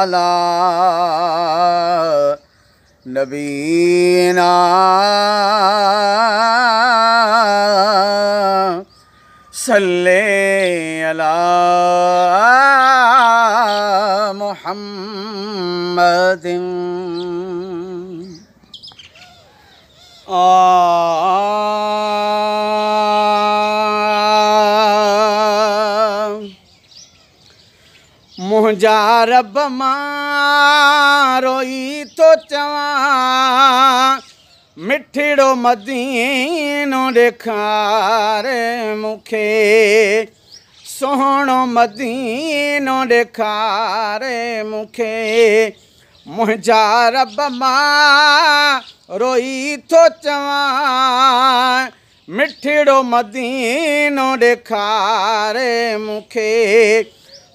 على نبينا صلي على محمد. मुंहिंजा रब मां रोई थो चवां, मिठड़ो मदीनो ॾेखारे मूंखे, सुहिणो मदीनो ॾेखारे मूंखे। मुंहिंजा रब मां रोई थो चवां, मिठड़ो मदीनो ॾेखारे मूंखे,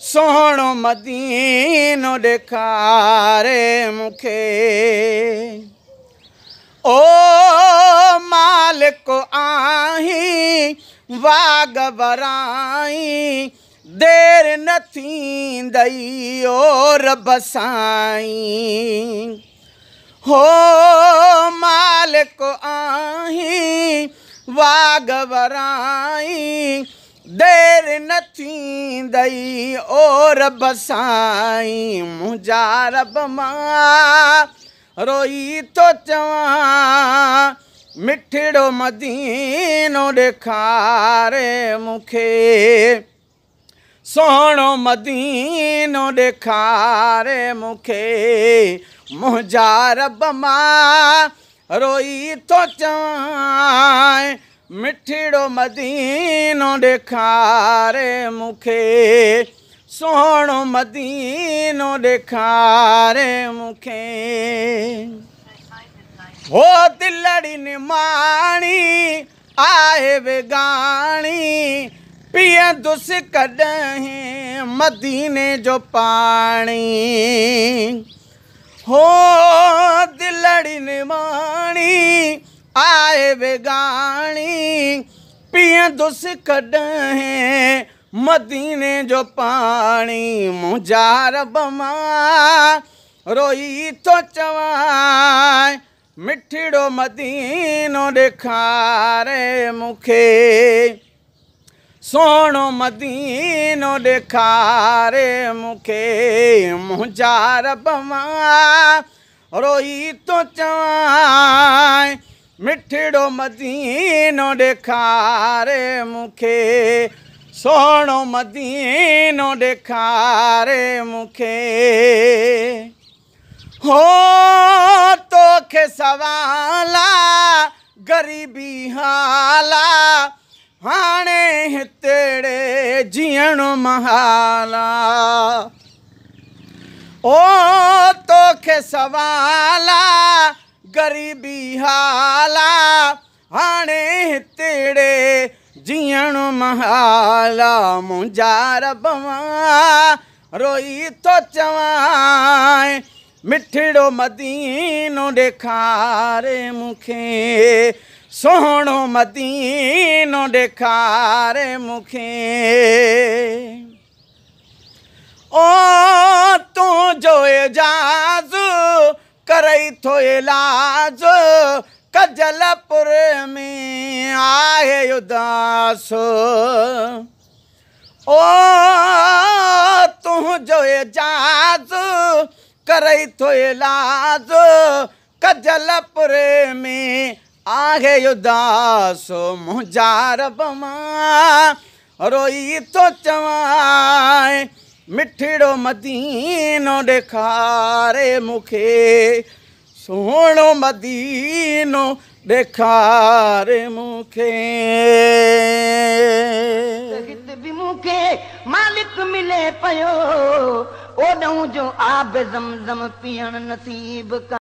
सुहिणो मदीनो ॾेखारे मूंखे। ओ मालिक आहीं वाग वराई, देर न थींदई ओ रब साईं। हो मालिक आहीं वाग वराई, देर न थींदई ओ रब साईं। मुंहिंजा रब मां रोई थो चवां, मिठड़ो मदीनो ॾेखारे मूंखे, सुहिणो मदीनो ॾेखारे मूंखे। मुंहिंजा रब मां रोई थो चवां, मिठड़ो मदीनो ॾेखारे मूंखे, सुहिणो मदीनो ॾेखारे मूंखे। हो दिलड़ी निमाणी आहे वेगाणी, पीअंदुसि कॾहिं मदीने जो पाणी। हो दिलड़ी निमाणी आहे वेगाणी, पीअंदुसि कॾहिं मदीने जो पाणी। मुंहिंजा रब मां रोई थो चवां, मिठड़ो मदीनो ॾेखारे मूंखे, सुहिणो मदीनो ॾेखारे मूंखे। मुंहिंजा रब मां रोई थो चवां, मिठड़ो मदीनो ॾेखारे मूंखे, सुहिणो मदीनो ॾेखारे मूंखे। हो तोखे सवाला ग़रीबी हाला, हाणे हितेड़े जीअणु महाला। ओ तोखे सवाला ग़रीबी हाला, हाणे हितेड़े जीअणु महाला। मुंहिंजा रब मां रोई थो चवां, मिठड़ो मदीनो ॾेखारे मूंखे, सुहिणो मदीनो ॾेखारे मूंखे। ओ तुंहिंजो एजाज़ करई थो इलाज, कजलपुर में आहे उदास। ओ तुंहिंजो एजाज़ करई थो इलाज, कजलपुर में आहे उदास। मुंहिंजा रब मां रोई थो चवां, मिठड़ो मदीनो ॾेखारे मूंखे, सुहिणो मदीनो ॾेखारे मूंखे। हिते बि मूंखे मालिक मिले पियो, ओॾऊं जो आब ज़मज़म पीअण नसीब।